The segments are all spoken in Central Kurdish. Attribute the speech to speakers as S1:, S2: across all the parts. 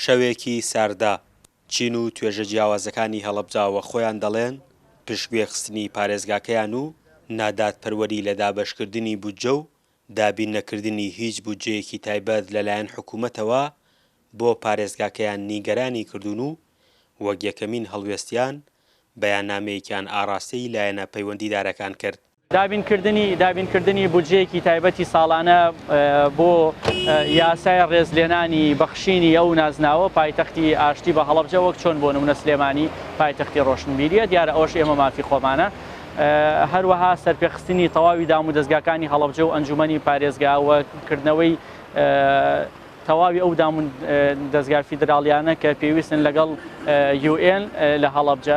S1: شەوێکی ساردە، چین و توێژە جیاوازەکانی هەڵەبجە وەخۆیان دەڵێن پشتگوێخستنی پارێزگاکەیان و نادادپەروەری لە دابەشکردنی بودجە و دابین نەکردنی هیچ بودجەیەکی تایبەت لەلایەن حکومەتەوە بۆ پارێزگاکەیان نیگەرانی کردوون و وەک یەکەمین هەڵوێستیان بەیاننامەیەکیان ئاڕاستەی لایەنە پەیوەندیدارەکان کرد.
S2: دابینکردنی دابینکردنی بودجەیەکی تایبەتی ساڵانە بۆ یاسای ڕێزلێنانی بەخشینی ئەو نازناوە پایتەختی ئاشتی بە هەڵەبجە وەک چۆن بۆ نمونە سلێمانی پایتەختی ڕۆشنبیریە دیارە ئەوەش ئێمە مافی خۆمانە هەروەها سەرپێخستنی تەواوی دام و دەزگاکانی هەڵەبجە و ئەنجومەنی پارێزگا و کردنەوەی تەواوی ئەو دام و دەزگا فیدراڵیانە کە پێویستن لەگەڵ یوئێن لە هەڵەبجە.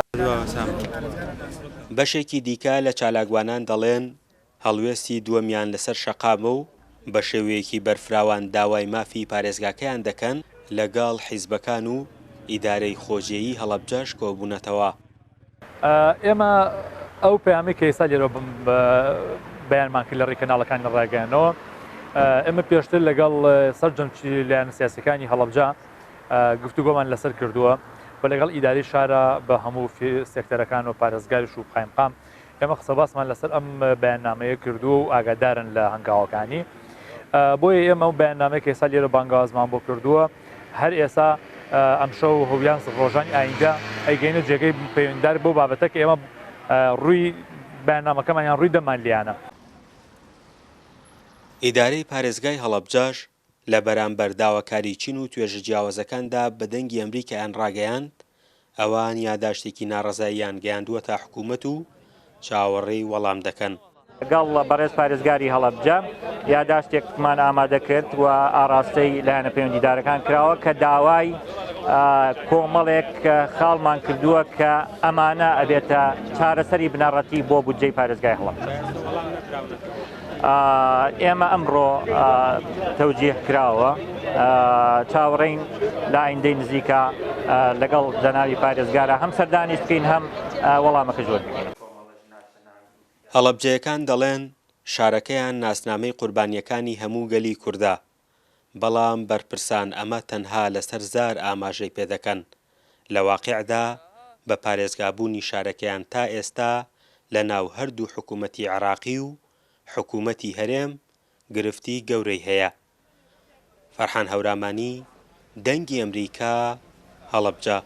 S1: بەشێکی دیکە لە چالاکوانان دەڵێن، هەڵوێستی دووەمیان لەسەر شەقامە و بە شێوەیەکی بەرفراوان داوای مافی پارێزگاکەیان دەکەن، لەگەڵ حیزبەکان و ئیدارەی خۆجێیی هەڵەبجەش کۆبوونەتەوە.
S3: ئێمە ئەو پەیامەی کە ئێستا لێرە بەیانمان کرد لە ڕێی کەناڵەکانی ڕاگەیاندنەوە، ئێمە پێشتر لەگەڵ سەرجەم لایەنە سیاسیەکانی هەڵەبجە گفتوگۆمان لەسەر کردووە و لەگەڵ ئیدارەی شارە بە هەموو سێکتەرەکان و پارێزگاریش و قایمقام ئێمە قسەباسمان لەسەر ئەم بەیاننامەیە کردووە و ئاگادارن لە هەنگاوەکانی. بۆیە ئێمە ئەو بەیاننامەیە کە ئێستا لێرە بانگەوازمان بۆ کردووە هەر ئێستا ئەمشەو یان ڕۆژانی ئایندە ئەیگەینە جێگەی پەیوەندیدار بەو بابەتە کە ئێمە ڕووی بەیاننامەکەمان یان ڕووی دەممان لێیانە.
S1: ئیدارەی پارێزگای هەڵەبجەش لە بەرامبەر داواکاری چین و توێژە جیاوازەکاندا بە دەنگی ئەمریکایان ڕاگەیاند، ئەوان یاداشتێکی ناڕەزاییان گەیاندووەتە حکوومەت و چاوەڕێی وەڵام دەکەن.
S4: لەگەڵ بەڕێز پارێزگاری هەڵەبجە یاداشتێکمان ئامادە کرد و ئاڕاستەی لایەنە پەیوەندیدارەکان کراوە کە داوای کۆمەڵێک خاڵمان کردووە کە ئەمانە ئەبێتە چارەسەری بنەڕەتی بۆ بودجەی پارێزگای هەڵەبجە. ئێمە ئەمڕۆ تەوجیه کراوە چاوەڕێین لە ئایندەی نزیکە لەگەڵ جەنابی پارێزگارە هەم سەردانیش بکەین هەم وەڵامەکەش وەربگرین.
S1: هەڵەبجەیەکان دەڵێن، شارەکەیان ناسنامەی قوربانییەکانی هەموو گەلی کوردە، بەڵام بەرپرسان ئەمە تەنها لەسەر زار ئاماژەی پێدەکەن، لە واقیعدا بە پارێزگابوونی شارەکەیان تا ئێستا لە ناو هەردوو حکومەتی عێراقی و حکومەتی هەرێم گرفتی گەورەی هەیە. فەرحان هەورامانی، دەنگی ئەمریکا، هەڵەبجە.